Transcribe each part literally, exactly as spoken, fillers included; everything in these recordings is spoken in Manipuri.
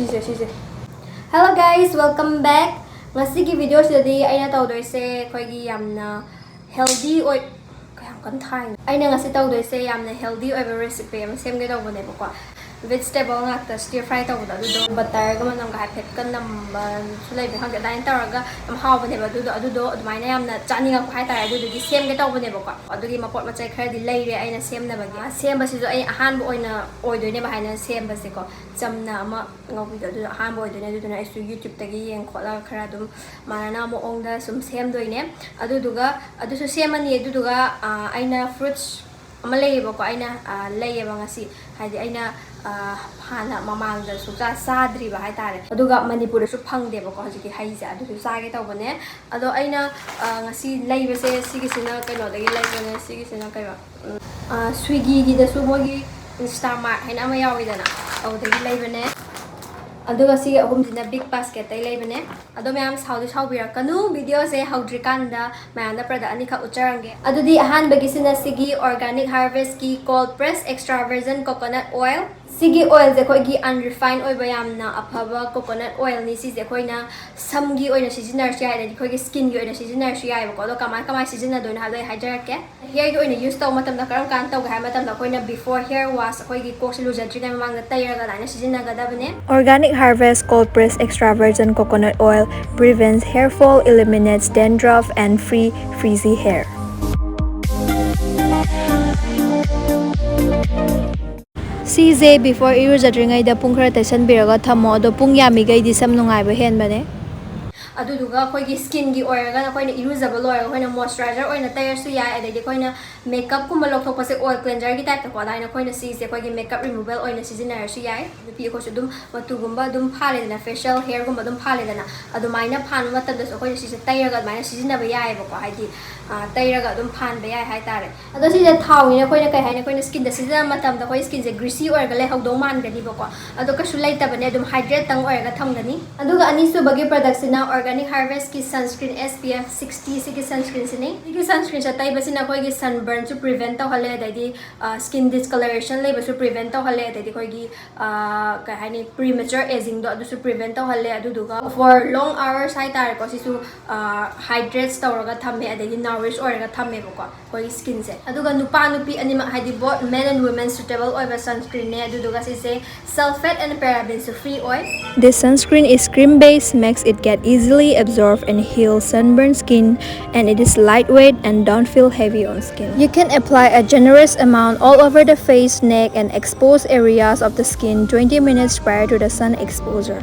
ꯁꯤꯁꯦ ꯁꯤꯁꯦ Hello guys, welcome back. ꯉꯁꯤꯒꯤ ꯚꯤꯗꯤꯑꯣꯁꯤꯗꯗꯤ ꯑꯩꯅ ꯇꯧꯗꯣꯏꯁꯦ ꯑꯩꯈꯣꯏꯒꯤ ꯌꯥꯝꯅ ꯍꯦꯜꯗꯤ ꯑꯣꯏ ꯀꯌꯥꯝ ꯀꯟꯅ ꯊꯥꯏꯅꯣ ꯑꯩꯅ ꯉꯁꯤ ꯇꯧꯗꯣꯏꯁꯦ ꯌꯥꯝꯅ ꯍꯦꯜꯗꯤ ꯑꯣꯏꯕ ꯔꯦꯁꯤꯄꯤ ꯑꯃ ꯁꯦꯝꯒꯦ ꯇꯧꯕꯅꯦꯕꯀꯣ. ꯚꯦꯖꯤꯇꯦꯕꯜ ꯉꯥꯛꯇ ꯁ꯭ꯇꯤꯔ ꯐ꯭ꯔꯥꯏ ꯇꯧꯕꯗꯣ, ꯑꯗꯨꯗꯣ ꯕꯇꯔꯒ ꯃꯅꯝꯒ ꯍꯥꯏꯐꯦꯠꯀ ꯅꯝꯕꯁꯨ ꯂꯩꯕꯅꯦ, ꯈꯪꯗꯦ, ꯑꯗꯨꯃꯥꯏꯅ ꯇꯧꯔꯒ ꯌꯥꯝ ꯍꯥꯎꯕꯅꯦꯕ. ꯑꯗꯨꯗꯣ ꯑꯗꯨꯗꯣ ꯑꯗꯨꯃꯥꯏꯅ ꯌꯥꯝꯅ ꯆꯥꯅꯤꯡꯉꯛꯄ ꯍꯥꯏꯇꯥꯔꯦ, ꯑꯗꯨꯗꯨꯒꯤ ꯁꯦꯝꯒꯦ ꯇꯧꯕꯅꯦꯕꯀꯣ. ꯑꯗꯨꯒꯤ ꯃꯄꯣꯠ ꯃꯆꯩ ꯈꯔꯗꯤ ꯂꯩꯔꯦ ꯑꯩꯅ ꯁꯦꯝꯅꯕꯒꯤ. ꯁꯦꯝꯕꯁꯤꯁꯨ ꯑꯩ ꯑꯍꯥꯟꯕ ꯑꯣꯏꯅ ꯑꯣꯏꯗꯣꯏꯅꯦꯕ ꯍꯥꯏꯅ ꯁꯦꯝꯕꯁꯦꯀꯣ. ꯆꯝꯅ ꯑꯃ ꯉꯧꯕꯤꯗꯣ, ꯑꯗꯨꯗꯣ ꯑꯍꯥꯟꯕ ꯑꯣꯏꯗꯣꯏꯅꯦ. ꯑꯗꯨꯗꯨꯅ ꯑꯩꯁꯨ ꯌꯨꯇ꯭ꯌꯨꯕꯇꯒꯤ ꯌꯦꯡ ꯈꯣꯠꯂꯒ ꯈꯔ ꯑꯗꯨꯝ ꯃꯥꯟꯅꯅ ꯃꯑꯣꯡꯗ ꯁꯨꯝ ꯁꯦꯝꯗꯣꯏꯅꯦ. ꯑꯗꯨꯗꯨꯒ ꯑꯗꯨꯁꯨ ꯁꯦꯝꯃꯅꯤ. ꯑꯗꯨꯗꯨꯒ ꯑꯩꯅ ꯐ꯭ꯔꯨꯠꯁ ꯑꯃ ꯂꯩꯌꯦꯕꯀꯣ, ꯑꯩꯅ ꯂꯩꯌꯦꯕ ꯉꯁꯤ. ꯍꯥꯏꯗꯤ ꯑꯩꯅ ꯍꯥꯟꯅ ꯃꯃꯥꯡꯗ ꯁꯨꯡꯆꯥ ꯆꯥꯗ꯭ꯔꯤꯕ ꯍꯥꯏꯇꯥꯔꯦ. ꯑꯗꯨꯒ ꯃꯅꯤꯄꯨꯔꯗꯁꯨ ꯐꯪꯗꯦꯕꯀꯣ ꯍꯧꯖꯤꯛꯀꯤ ꯍꯩꯁꯦ, ꯑꯗꯨꯁꯨ ꯆꯥꯒꯦ ꯇꯧꯕꯅꯦ. ꯑꯗꯣ ꯑꯩꯅ ꯉꯁꯤ ꯂꯩꯕꯁꯦ ꯁꯤꯒꯤꯁꯤꯅ ꯀꯩꯅꯣꯗꯒꯤ ꯂꯩꯕꯅꯦ. ꯁꯤꯒꯤꯁꯤꯅ ꯀꯩꯕ, ꯁ꯭ꯋꯤꯒꯤꯒꯤꯗꯁꯨ ꯃꯣꯏꯒꯤ ꯏꯟꯁꯇꯥꯃꯥꯔꯠ ꯍꯥꯏꯅ ꯑꯃ ꯌꯥꯎꯋꯤꯗꯅ, ꯑꯗꯨꯗꯒꯤ ꯂꯩꯕꯅꯦ. ꯑꯗꯨꯒ ꯁꯤꯒꯤ ꯑꯍꯨꯝꯁꯤꯅ ꯕꯤꯛ ꯕꯥꯁꯀꯦꯠꯇꯩ ꯂꯩꯕꯅꯦ. ꯑꯗꯣ ꯃꯌꯥꯝ ꯁꯥꯎꯗꯤ ꯁꯥꯎꯕꯤꯔꯛꯀꯅꯨ, ꯚꯤꯗꯤꯑꯣꯁꯦ ꯍꯧꯗ꯭ꯔꯤꯀꯥꯟꯗ ꯃꯌꯥꯝꯗ ꯄ꯭ꯔꯗꯛ ꯑꯅꯤꯈꯛ ꯎꯠꯆꯔꯝꯒꯦ. ꯑꯗꯨꯗꯤ ꯑꯍꯥꯟꯕꯒꯤꯁꯤꯅ ꯁꯤꯒꯤ Organic Harvestꯀꯤ cold press extra virgin coconut oil. ꯁꯤꯒꯤ ꯑꯣꯏꯜꯁꯦ ꯑꯩꯈꯣꯏꯒꯤ ꯑꯟꯔꯤꯐꯥꯏꯟ ꯑꯣꯏꯕ ꯌꯥꯝꯅ ꯑꯐꯕ ꯀꯣꯀꯣꯅꯠ ꯑꯣꯏꯜꯅꯤ. ꯁꯤꯁꯦ ꯑꯩꯈꯣꯏꯅ ꯁꯝꯒꯤ ꯑꯣꯏꯅ ꯁꯤꯖꯤꯟꯅꯔꯁꯨ ꯌꯥꯏ, ꯑꯗꯩꯗꯤ ꯑꯩꯈꯣꯏꯒꯤ ꯁ꯭ꯀꯤꯟꯒꯤ ꯑꯣꯏꯅ ꯁꯤꯖꯤꯟꯅꯔꯁꯨ ꯌꯥꯏꯕꯀꯣ. ꯑꯗꯣ ꯀꯃꯥꯏ ꯀꯃꯥꯏ ꯁꯤꯖꯤꯟꯅꯗꯣꯏꯅꯣ ꯍꯥꯏꯕꯗꯣ ꯑꯩ ꯍꯥꯏꯖꯔꯛꯀꯦ. ꯍꯤꯌꯔꯒꯤ ꯑꯣꯏꯅ ꯌꯨꯁ ꯇꯧꯕ ꯃꯇꯝꯗ ꯀꯔꯝ ꯀꯥꯟꯗ ꯇꯧꯒꯦ ꯍꯥꯏꯕ ꯃꯇꯝꯗ ꯑꯩꯈꯣꯏꯅ before hair wash, ꯑꯩꯈꯣꯏꯒꯤ ꯀꯣꯛꯁꯦ ꯂꯨꯖꯗ꯭ꯔꯤꯉꯩ ꯃꯃꯥꯡꯗ ꯇꯩꯔꯒ ꯑꯗꯨꯃꯥꯏꯅ ꯁꯤꯖꯤꯟꯅꯒꯗꯕꯅꯦ. Organic Harvest cold press extra virgin coconut oil prevents hair fall, eliminates dandruff and free frizzy hair. ꯁꯤꯁꯦ before ꯏꯔꯨꯖꯗ꯭ꯔꯤꯉꯩꯗ ꯄꯨꯡ ꯈꯔ ꯇꯩꯁꯟꯕꯤꯔꯒ ꯊꯝꯃꯣ, ꯑꯗꯣ ꯄꯨꯡ ꯌꯥꯝꯃꯤꯈꯩꯗꯤ ꯁꯝ ꯅꯨꯡꯉꯥꯏꯕ ꯍꯦꯟꯕꯅꯦ. ꯑꯗꯨꯗꯨꯒ ꯑꯩꯈꯣꯏꯒꯤ ꯁ꯭ꯀꯤꯟꯒꯤ ꯑꯣꯏꯔꯒꯅ ꯑꯩꯈꯣꯏꯅ ꯏꯔꯨꯖꯕ ꯂꯣꯏꯔꯒ ꯑꯩꯈꯣꯏꯅ ꯃꯣꯏꯆꯔꯥꯏꯖꯔ ꯑꯣꯏꯅ ꯇꯩꯔꯁꯨ ꯌꯥꯏ, ꯑꯗꯩꯗꯤ ꯑꯩꯈꯣꯏꯅ ꯃꯦꯀꯞꯀꯨꯝꯕ ꯂꯧꯊꯣꯛꯄꯁꯦ ꯑꯣꯏꯜ ꯀ꯭ꯂꯦꯟꯖꯔꯒꯤ ꯇꯥꯏꯞꯇꯀꯣ, ꯑꯗꯨꯃꯥꯏꯅ ꯑꯩꯈꯣꯏꯅ ꯁꯤꯁꯦ ꯑꯩꯈꯣꯏꯒꯤ ꯃꯦꯀꯞ ꯔꯤꯃꯨꯚꯦꯜ ꯑꯣꯏꯅ ꯁꯤꯖꯤꯟꯅꯔꯁꯨ ꯌꯥꯏ. ꯅꯨꯄꯤ ꯑꯩꯈꯣꯏꯁꯨ ꯑꯗꯨꯝ ꯃꯇꯨꯒꯨꯝꯕ ꯑꯗꯨꯝ ꯐꯥꯜꯂꯦꯗꯅ, ꯐꯦꯁꯤꯌꯦꯜ ꯍꯦꯌꯔꯒꯨꯝꯕ ꯑꯗꯨꯝ ꯐꯥꯜꯂꯦꯗꯅ, ꯑꯗꯨꯃꯥꯏꯅ ꯐꯥꯟꯕ ꯃꯇꯝꯗꯁꯨ ꯑꯩꯈꯣꯏꯅ ꯁꯤꯁꯦ ꯇꯩꯔꯒ ꯑꯗꯨꯃꯥꯏꯅ ꯁꯤꯖꯤꯟꯅꯕ ꯌꯥꯏꯑꯕꯀꯣ, ꯍꯥꯏꯗꯤ ꯇꯩꯔꯒ ꯑꯗꯨꯝ ꯐꯥꯟꯕ ꯌꯥꯏ ꯍꯥꯏꯇꯥꯔꯦ. ꯑꯗꯣ ꯁꯤꯁꯦ ꯊꯥꯎꯅꯤꯅ ꯑꯩꯈꯣꯏꯅ ꯀꯩ ꯍꯥꯏꯅꯤ, ꯑꯩꯈꯣꯏꯅ ꯁ꯭ꯀꯤꯟꯗ ꯁꯤꯖꯤꯟꯅꯕ ꯃꯇꯝꯗ ꯑꯩꯈꯣꯏ ꯁ꯭ꯀꯤꯟꯁꯦ ꯒ꯭ꯔꯤꯁꯤ ꯑꯣꯏꯔꯒ ꯂꯩꯍꯧꯗꯧ ꯃꯥꯟꯒꯅꯤꯕꯀꯣ, ꯑꯗꯣ ꯀꯩꯁꯨ ꯂꯩꯇꯕꯅꯦ, ꯑꯗꯨꯝ ꯍꯥꯏꯗ꯭ꯔꯦꯠꯇꯪ ꯑꯣꯏꯔꯒ ꯊꯝꯒꯅꯤ. ꯑꯗꯨꯒ ꯑꯅꯤꯁꯨꯕꯒꯤ ꯄ꯭ꯔꯗꯛꯁꯤꯅ Organic Harvest ꯀꯤ sunscreen S P F sixty ꯁꯤꯒꯤ sunscreen ꯁꯤꯅꯤ꯫ ꯁꯤꯒꯤ sunscreen ꯁꯦ ꯇꯩꯕꯁꯤꯅ ꯑꯩꯈꯣꯏꯒꯤ sunburn ꯁꯨ prevent ꯇꯧꯍꯜꯂꯦ, ꯑꯗꯩꯗꯤ skin discoloration ꯂꯩꯕꯁꯨ prevent ꯇꯧꯍꯜꯂꯦ, ꯑꯗꯩꯗꯤ ꯑꯩꯈꯣꯏꯒꯤ ꯀꯩ ꯍꯥꯏꯅꯤ, premature aging ꯗꯣ ꯑꯗꯨꯁꯨ prevent ꯇꯧꯍꯜꯂꯦ꯫ ꯑꯗꯨꯗꯨꯒ for long hours ꯍꯥꯏꯇꯥꯔꯦꯀꯣ, ꯁꯤꯁꯨ hydrates ꯇꯧꯔꯒ ꯊꯝꯃꯦ, ꯑꯗꯩꯗꯤ nourish ꯑꯣꯏꯔꯒ ꯊꯝꯃꯦꯕꯀꯣ ꯑꯩꯈꯣꯏꯒꯤ skin ꯁꯦ꯫ ꯑꯗꯨꯒ ꯅꯨꯄꯥ ꯅꯨꯄꯤ ꯑꯅꯤꯃꯛ, ꯍꯥꯏꯗꯤ both men and women suitable ꯑꯣꯏꯕ sunscreen ꯅꯦ꯫ ꯑꯗꯨꯗꯨꯒ ꯁꯤꯁꯦ sulfate and paraben ꯁꯨ free ꯑꯣꯏ꯫ This sunscreen is cream based, makes it get easily absorb and heal sunburned skin, and it is lightweight and don't feel heavy on skin. You can apply a generous amount all over the face, neck, and exposed areas of the skin twenty minutes prior to the sun exposure.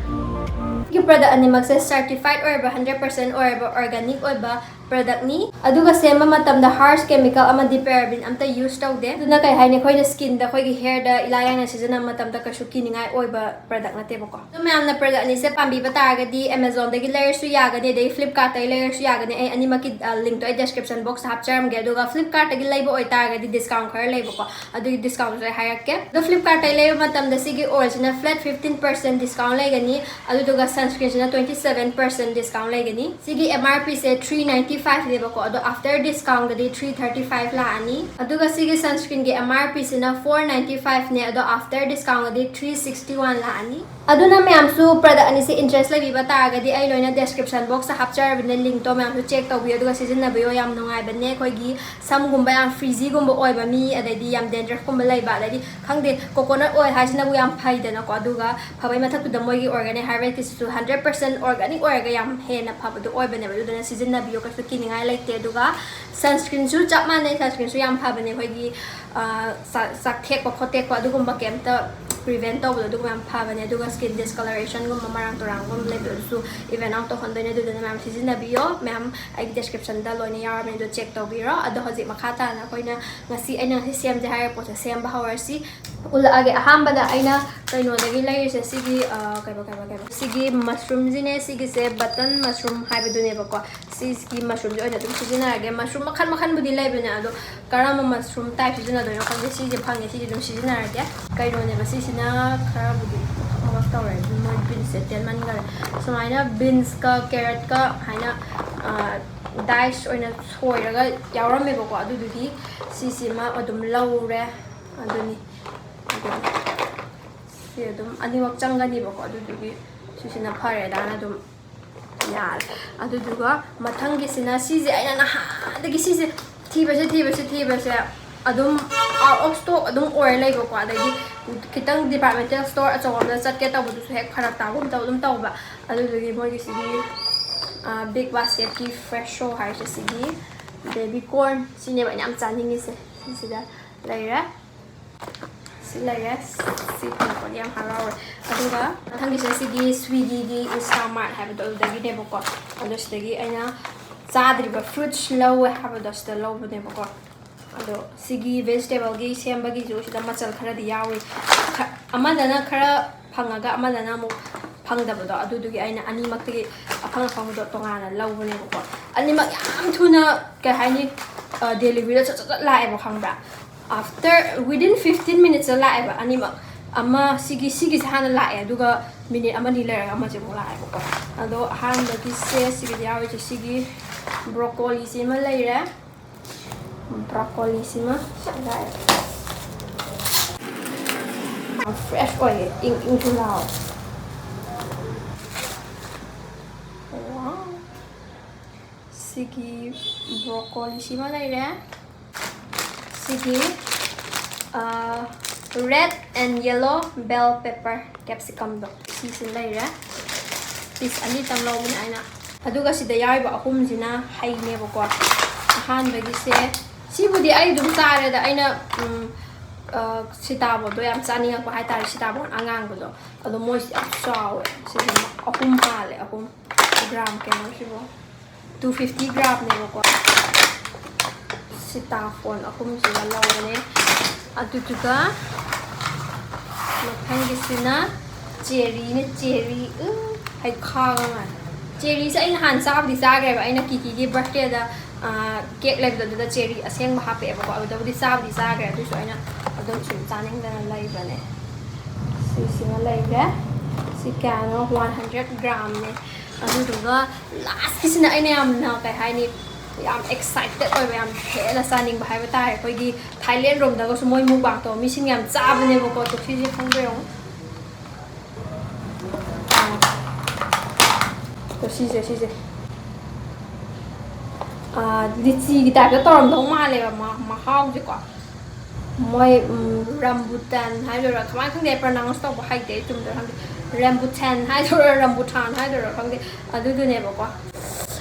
ꯁꯤꯒꯤ product ꯑꯅꯤꯃꯛꯁꯦ certified ꯑꯣꯏꯔꯕ, hundred percent ꯑꯣꯏꯔꯕ organic ꯑꯣꯏꯕ product ꯅꯤ꯫ ꯑꯗꯨꯒ ꯁꯦꯝꯕ ꯃꯇꯝꯗ harsh chemical ꯑꯃꯗꯤ paraben ꯑꯝꯇ use ꯇꯧꯗꯦ꯫ ꯑꯗꯨꯅ ꯀꯩ ꯍꯥꯏꯅꯤ, ꯑꯩꯈꯣꯏꯅ skin ꯗ, ꯑꯩꯈꯣꯏꯒꯤ hair ꯗ ꯏꯂꯥꯏ ꯂꯥꯏꯅ ꯁꯤꯖꯤꯟꯅꯕ ꯃꯇꯝꯗ ꯀꯩꯁꯨ ꯀꯤꯅꯤꯡꯉꯥꯏ ꯑꯣꯏꯕ product ꯅꯠꯇꯦꯕꯀꯣ꯫ ꯑꯗꯣ ꯃꯌꯥꯝꯅ product ꯑꯅꯤꯁꯦ ꯄꯥꯝꯕꯤꯕ ꯇꯥꯔꯒꯗꯤ Amazon ꯗꯒꯤ ꯂꯩꯔꯁꯨ ꯌꯥꯒꯅꯤ, ꯑꯗꯩ Flipkart ꯇꯒꯤ ꯂꯩꯔꯁꯨ ꯌꯥꯒꯅꯤ꯫ ꯑꯩ ꯑꯅꯤꯃꯛꯀꯤ link ꯇꯣ ꯑꯩ description box ꯇ ꯍꯥꯞꯆꯔꯝꯒꯦ꯫ ꯑꯗꯨꯒ Flipkart ꯇꯒꯤ ꯂꯩꯕ ꯑꯣꯏꯇꯥꯔꯒꯗꯤ discount ꯈꯔ ꯂꯩꯕꯀꯣ, ꯑꯗꯨꯒꯤ discount ꯁꯨ ꯑꯩ ꯍꯥꯏꯔꯛꯀꯦ꯫ ꯑꯗꯣ Flipkart ꯇꯒꯤ ꯂꯩꯕ ꯃꯇꯝꯗ ꯁꯤꯒꯤ oil ꯁꯤꯅ flat fifteen percent discount ꯂꯩꯒꯅꯤ, ꯑꯗꯨꯗꯨꯒ sunscreen ꯁꯤꯅ twenty seven percent discount ꯂꯩꯒꯅꯤ꯫ ꯁꯤꯒꯤ M R P ꯁꯦ three ninety five ꯅꯦꯕꯀꯣ, ꯑꯗꯣ after discount ꯗꯗꯤ three thirty five ꯂꯥꯛꯑꯅꯤ꯫ ꯑꯗꯨꯒ ꯁꯤꯒꯤ sunscreen ꯒꯤ M R P ꯁꯤꯅ four ninety five ꯅꯦ, ꯑꯗꯣ after discount ꯗꯗꯤ three sixty one ꯂꯥꯛꯑꯅꯤ꯫ ꯑꯗꯨꯅ ꯃꯌꯥꯝꯁꯨ product ꯑꯅꯤꯁꯦ interest ꯂꯩꯕꯤꯕ ꯇꯥꯔꯒꯗꯤ ꯑꯩ ꯂꯣꯏꯅ description box ꯇ ꯍꯥꯞꯆꯔꯕꯅꯦ link ꯇꯣ, ꯃꯌꯥꯝꯁꯨ check ꯇꯧꯕꯤꯌꯨ ꯑꯗꯨꯒ ꯁꯤꯖꯤꯟꯅꯕꯤꯌꯨ꯫ ꯌꯥꯝ ꯅꯨꯡꯉꯥꯏꯕꯅꯦ꯫ ꯑꯩꯈꯣꯏꯒꯤ ꯁꯝꯒꯨꯝꯕ ꯌꯥꯝ frizzy ꯒꯨꯝꯕ ꯑꯣꯏꯕ ꯃꯤ, ꯑꯗꯩꯗꯤ ꯌꯥꯝ dandruff ꯀꯨꯝꯕ ꯂꯩꯕ, ꯑꯗꯩꯗꯤ ꯈꯪꯗꯦ, coconut oil ꯍꯥꯏꯁꯤꯅꯕꯨ ꯌꯥꯝ ꯐꯩꯗꯅꯀꯣ꯫ ꯑꯗꯨꯒ ꯐꯕꯩ ꯃꯊꯛꯇꯨꯗ ꯃꯣꯏꯒꯤ organic harvest ꯀꯤꯁꯤꯁꯨ hundred percent organic ꯑꯣꯏꯔꯒ ꯌꯥꯝ ꯍꯦꯟꯅ ꯐꯕꯗꯣ ꯑꯣꯏꯕꯅꯦꯕ꯫ ꯑꯗꯨꯗꯨꯅ ꯁꯤꯖꯤꯟꯅꯕꯤꯌꯨ, ꯀꯩꯁꯨ ꯀꯤꯅꯤꯡꯉꯥꯏ ꯂꯩꯇꯦ꯫ ꯑꯗꯨꯒ sunscreen ꯁꯨ ꯆꯞ ꯃꯥꯟꯅꯩ, sunscreen ꯁꯨ ꯌꯥꯝ ꯐꯕꯅꯦ꯫ ꯑꯩꯈꯣꯏꯒꯤ ꯆꯥꯛ ꯆꯥꯛꯊꯦꯛꯄ ꯈꯣꯠꯇꯦꯛꯄ ꯑꯗꯨꯒꯨꯝꯕ ꯀꯩꯝꯇ prevent ꯇꯧꯕꯗꯣ ꯑꯗꯨꯒꯨꯝꯕ ꯌꯥꯝ ꯐꯕꯅꯦ꯫ ꯑꯗꯨꯒ skin discoloration ꯒꯨꯝꯕ, ꯃꯔꯥꯡ ꯇꯨꯔꯥꯡꯒꯨꯝꯕ ꯂꯩꯕꯗꯣ ꯑꯗꯨꯁꯨ even out ꯇꯧꯍꯟꯗꯣꯏꯅꯦ꯫ ꯑꯗꯨꯗꯨꯅ ꯃꯌꯥꯝ ꯁꯤꯖꯤꯟꯅꯕꯤꯌꯣ꯫ ꯃꯌꯥꯝ ꯑꯩꯒꯤ description ꯗ ꯂꯣꯏꯅ ꯌꯥꯎꯔꯕꯅꯦ, ꯑꯗꯨ check ꯇꯧꯕꯤꯔꯣ꯫ ꯑꯗꯣ ꯍꯧꯖꯤꯛ ꯃꯈꯥ ꯇꯥꯅ ꯑꯩꯈꯣꯏꯅ ꯉꯁꯤ ꯑꯩꯅ ꯉꯁꯤ ꯁꯦꯝꯁꯦ ꯍꯥꯏꯔꯤꯕ ꯄꯣꯠꯁꯦ ꯁꯦꯝꯕ ꯍꯧꯔꯁꯤ꯫ ꯎꯠꯂꯛꯑꯒꯦ꯫ ꯑꯍꯥꯟꯕꯗ ꯑꯩꯅ ꯀꯩꯅꯣꯗꯒꯤ ꯂꯩꯔꯤꯁꯦ ꯁꯤꯒꯤ, ꯑ, ꯀꯩꯕ, ꯀꯩꯕ, ꯀꯩꯕ, ꯁꯤꯒꯤ mushroom ꯁꯤꯅꯦ꯫ ꯁꯤꯒꯤꯁꯦ button mushroom ꯍꯥꯏꯕꯗꯨꯅꯦꯕꯀꯣ꯫ ꯁꯤꯒꯤ mushroom ꯁꯦ ꯑꯣꯏꯅ ꯑꯗꯨꯝ ꯁꯤꯖꯤꯟꯅꯔꯒꯦ꯫ Mushroom ꯃꯈꯜ ꯃꯈꯜꯕꯨꯗꯤ ꯂꯩꯕꯅꯦ, ꯑꯗꯣ ꯀꯔꯝꯕ mushroom type ꯁꯤꯖꯤꯟꯅꯗꯣꯏꯅꯣ ꯈꯪꯗꯦ꯫ ꯁꯤꯁꯦ ꯐꯪꯉꯦ, ꯁꯤꯁꯦ ꯑꯗꯨꯝ ꯁꯤꯖꯤꯟꯅꯔꯒꯦ꯫ ꯀꯩꯅꯣꯅꯦꯕ ꯁꯤꯁꯤꯅ, ꯈꯔꯕꯨꯗꯤ ꯃꯀꯛ ꯃꯀꯛ ꯇꯧꯔꯦ꯫ ꯑꯗꯨ ꯃꯣꯏ ꯕꯤꯟꯁꯁꯦ ꯇꯦꯟꯃꯟꯈꯔꯦ꯫ ꯁꯨꯃꯥꯏꯅ ꯕꯤꯟꯁꯀ ꯀꯦꯔꯠꯀ ꯍꯥꯏꯅ ꯗꯥꯏꯁ ꯑꯣꯏꯅ ꯁꯣꯏꯔꯒ ꯌꯥꯎꯔꯝꯃꯦꯕꯀꯣ꯫ ꯑꯗꯨꯗꯨꯒꯤ ꯁꯤꯁꯤꯃ ꯑꯗꯨꯝ ꯂꯧꯔꯦ꯫ ꯑꯗꯨꯅꯤ꯫ ꯑꯗꯨꯅꯤ꯫ ꯁꯤ ꯑꯗꯨꯝ ꯑꯅꯤꯃꯛ ꯆꯪꯒꯅꯤꯕꯀꯣ꯫ ꯑꯗꯨꯗꯨꯒꯤ ꯁꯤꯁꯤꯅ ꯐꯔꯦꯗꯥꯅ ꯑꯗꯨꯝ ꯌꯥꯔꯦ꯫ ꯑꯗꯨꯗꯨꯒ ꯃꯊꯪꯒꯤꯁꯤꯅ ꯁꯤꯁꯦ ꯑꯩꯅ ꯅꯍꯥꯟꯗꯒꯤ ꯁꯤꯁꯦ ꯊꯤꯕꯁꯦ, ꯊꯤꯕꯁꯦ, ꯊꯤꯕꯁꯦ ꯑꯗꯨꯝ out of stock ꯑꯗꯨꯝ ꯑꯣꯏꯔ ꯂꯩꯕꯀꯣ꯫ ꯑꯗꯒꯤ ꯈꯤꯇꯪ departmental store ꯑꯆꯧꯕ ꯑꯃꯗ ꯆꯠꯀꯦ ꯇꯧꯕꯗꯨꯁꯨ ꯍꯦꯛ ꯐꯔꯛ ꯇꯥꯕꯒꯨꯝ ꯇꯧ ꯑꯗꯨꯝ ꯇꯧꯕ꯫ ꯑꯗꯨꯗꯨꯒꯤ ꯃꯣꯏꯒꯤ ꯁꯤꯒꯤ, ꯑ, Big Basketꯀꯤ Fresho ꯍꯥꯏꯔꯤꯁꯦ ꯁꯤꯒꯤ baby corn ꯁꯤꯅꯦꯕ ꯑꯩꯅ ꯌꯥꯝ ꯆꯥꯅꯤꯡꯉꯤꯁꯦ꯫ ꯁꯤꯁꯤꯗ ꯂꯩꯔꯦ꯫ ꯁꯤ ꯂꯩꯔꯦ꯫ ꯁꯤ ꯐꯪꯉꯛꯄꯒꯤ ꯌꯥꯝ ꯍꯔꯥꯎꯔꯦ꯫ ꯑꯗꯨꯒ ꯃꯊꯪꯒꯤꯁꯦ ꯁꯤꯒꯤ Swiggyꯒꯤ Instamart ꯍꯥꯏꯕꯗꯣ ꯑꯗꯨꯗꯒꯤꯅꯦꯕꯀꯣ꯫ ꯑꯗꯣ ꯁꯤꯗꯒꯤ ꯑꯩꯅ ꯆꯥꯗ꯭ꯔꯤꯕ fruits ꯂꯧꯋꯦ ꯍꯥꯏꯕꯗꯣ ꯁꯤꯗ ꯂꯧꯕꯅꯦꯕꯀꯣ꯫ ꯑꯗꯣ ꯁꯤꯒꯤ vegetableꯒꯤ ꯁꯦꯝꯕꯒꯤꯁꯨ ꯁꯤꯗ ꯃꯆꯜ ꯈꯔꯗꯤ ꯌꯥꯎꯔꯤ꯫ ꯈ-, ꯑꯃꯗꯅ ꯈꯔ ꯐꯪꯉꯒ ꯑꯃꯗꯅ ꯑꯃꯨꯛ ꯐꯪꯗꯕꯗꯣ, ꯑꯗꯨꯗꯨꯒꯤ ꯑꯩꯅ ꯑꯅꯤꯃꯛꯇꯒꯤ ꯑꯐꯪ ꯑꯐꯪꯕꯗꯣ ꯇꯣꯉꯥꯟꯅ ꯂꯧꯕꯅꯦꯕꯀꯣ꯫ ꯑꯅꯤꯃꯛ ꯌꯥꯝ ꯊꯨꯅ, ꯀꯩ ꯍꯥꯏꯅꯤ, ꯑ, deliveryꯗ ꯆꯠ ꯆꯠ ꯆꯠ ꯂꯥꯛꯑꯦꯕ, ꯈꯪꯕ꯭ꯔꯥ? After, within fifteen minutesꯇ ꯂꯥꯛꯑꯦꯕ ꯑꯅꯤꯃꯛ꯫ ꯑꯃ ꯁꯤꯒꯤ, ꯁꯤꯒꯤꯁꯦ ꯍꯥꯟꯅ ꯂꯥꯛꯑꯦ, ꯑꯗꯨꯒ minute ꯑꯃꯅꯤ ꯂꯩꯔꯒ ꯑꯃꯁꯦ ꯑꯃꯨꯛ ꯂꯥꯛꯑꯦꯕꯀꯣ꯫ ꯑꯗꯣ ꯑꯍꯥꯟꯕꯒꯤꯁꯦ ꯁꯤꯒꯤꯗ ꯌꯥꯎꯔꯤꯁꯦ ꯁꯤꯒꯤ broccoliꯁꯤꯃ ꯂꯩꯔꯦ꯫ Broccoliꯁꯤꯃ ꯁꯤ ꯂꯥꯛꯑꯦ꯫ ꯌꯥꯝ fresh ꯑꯣꯏꯌꯦ, ꯏꯪ ꯏꯪꯁꯨ ꯂꯥꯎꯋꯦ꯫ Wow꯫ ꯁꯤꯒꯤ broccoliꯁꯤꯃ ꯂꯩꯔꯦ꯫ ꯁꯤꯒꯤ, ꯑ, red and yellow bell pepper capsicumꯗꯣ ꯁꯤꯁꯨ ꯂꯩꯔꯦ꯫ Piece ꯑꯅꯤꯇꯪ ꯂꯧꯕꯅꯦ ꯑꯩꯅ꯫ ꯑꯗꯨꯒ ꯁꯤꯗ ꯌꯥꯎꯔꯤꯕ ꯑꯍꯨꯝꯁꯤꯅ ꯍꯩꯅꯦꯕꯀꯣ꯫ ꯑꯍꯥꯟꯕꯒꯤꯁꯦ, ꯁꯤꯕꯨꯗꯤ ꯑꯩ ꯑꯗꯨꯝ ꯆꯥꯔꯦꯗ꯫ ꯑꯩꯅ, ꯎꯝ, ꯑ, ꯁꯤꯇꯥꯕꯣꯟꯗꯣ ꯌꯥꯝ ꯆꯥꯅꯤꯡꯉꯛꯄ ꯍꯥꯏꯇꯥꯔꯦ, ꯁꯤꯇꯥꯕꯣꯟ ꯑꯉꯥꯡꯕꯗꯣ꯫ ꯑꯗꯣ ꯃꯣꯏꯁꯦ ꯌꯥꯝ ꯆꯥꯎꯋꯦ꯫ ꯁꯤꯁꯤꯅ ꯑꯍꯨꯝ ꯍꯥꯜꯂꯦ, ꯑꯍꯨꯝ꯫ Gram ꯀꯩꯅꯣꯁꯤꯕꯨ꯫ Two fifty gramꯅꯦꯕꯀꯣ꯫ ꯁꯤꯇꯥꯐꯣꯟ ꯑꯍꯨꯝꯁꯤꯒ ꯂꯧꯕꯅꯦ꯫ ꯑꯗꯨꯗꯨꯒ ꯃꯊꯪꯒꯤꯁꯤꯅ cherryꯅꯦ, cherry꯫ ꯎ, ꯍꯩꯈꯥꯒ ꯃꯥꯜꯂꯦ꯫ Cherryꯁꯦ ꯑꯩ ꯅꯍꯥꯟ ꯆꯥꯕꯨꯗꯤ ꯆꯥꯈ꯭ꯔꯦꯕ, ꯑꯩꯅ ꯀꯤꯀꯤꯒꯤ birthdayꯗ, ꯑ, cake ꯂꯩꯕꯗꯣ ꯑꯗꯨꯗ cherry ꯑꯁꯦꯡꯕ ꯍꯥꯞꯄꯛꯑꯦꯕꯀꯣ꯫ ꯑꯗꯨꯗꯕꯨꯗꯤ ꯆꯥꯕꯨꯗꯤ ꯆꯥꯈ꯭ꯔꯦ, ꯑꯗꯨꯏꯁꯨ ꯑꯩꯅ ꯑꯗꯨꯝ ꯁꯨꯝ ꯆꯥꯅꯤꯡꯗꯅ ꯂꯩꯕꯅꯦ꯫ ꯁꯤꯁꯤꯃ ꯂꯩꯔꯦ꯫ ꯁꯤ ꯀꯌꯥꯅꯣ? ꯋꯥꯟ ꯍꯟꯗ꯭ꯔꯦꯠ ꯒ꯭ꯔꯥꯝꯅꯦ꯫ ꯑꯗꯨꯗꯨꯒ ꯂꯥꯁꯀꯤꯁꯤꯅ ꯑꯩꯅ ꯌꯥꯝꯅ, ꯀꯩ ꯍꯥꯏꯅꯤ, ꯌꯥꯝ ꯑꯦꯛꯁꯥꯏꯇꯦꯠ ꯑꯣꯏꯕ, ꯌꯥꯝ ꯍꯦꯟꯅ ꯆꯥꯅꯤꯡꯕ ꯍꯥꯏꯕ ꯇꯥꯔꯦ꯫ ꯑꯩꯈꯣꯏꯒꯤ ꯊꯥꯏꯂꯦꯟ ꯔꯣꯝꯗꯒꯁꯨ ꯃꯣꯏ ꯃꯨꯛꯕꯥꯡ ꯇꯧꯕ ꯃꯤꯁꯤꯡ ꯌꯥꯝ ꯆꯥꯕꯅꯦꯕꯀꯣ꯫ ꯑꯗꯣ ꯁꯤꯁꯦ ꯈꯪꯕ꯭ꯔꯥ ꯌꯦꯡꯉꯣ꯫ ꯑꯗꯣ ꯁꯤꯁꯦ, ꯁꯤꯁꯦ꯫ ꯑꯥ, ꯂꯤꯆꯤꯒꯤ ꯇꯥꯏꯞꯇ ꯇꯧꯔꯝꯗꯧ ꯃꯥꯜꯂꯦꯕ ꯃ-, ꯃꯍꯥꯎꯁꯦꯀꯣ꯫ ꯃꯣꯏ, ꯎꯝ, ꯔꯝꯕꯨꯇꯥꯟ ꯍꯥꯏꯗꯣꯏꯔꯥ, ꯀꯃꯥꯏꯅ ꯈꯪꯗꯦ, ꯄ꯭ꯔꯣꯅꯥꯎꯟꯁ ꯇꯧꯕ ꯍꯩꯇꯦ, ꯑꯩ ꯆꯨꯝꯗꯣꯏꯔꯥ ꯈꯪꯗꯦ꯫ ꯔꯝꯕꯨꯊꯥꯟ ꯍꯥꯏꯗꯣꯏꯔꯥ, ꯔꯝꯕꯨꯊꯥꯟ ꯍꯥꯏꯗꯣꯏꯔꯥ ꯈꯪꯗꯦ, ꯑꯗꯨꯗꯨꯅꯦꯕꯀꯣ꯫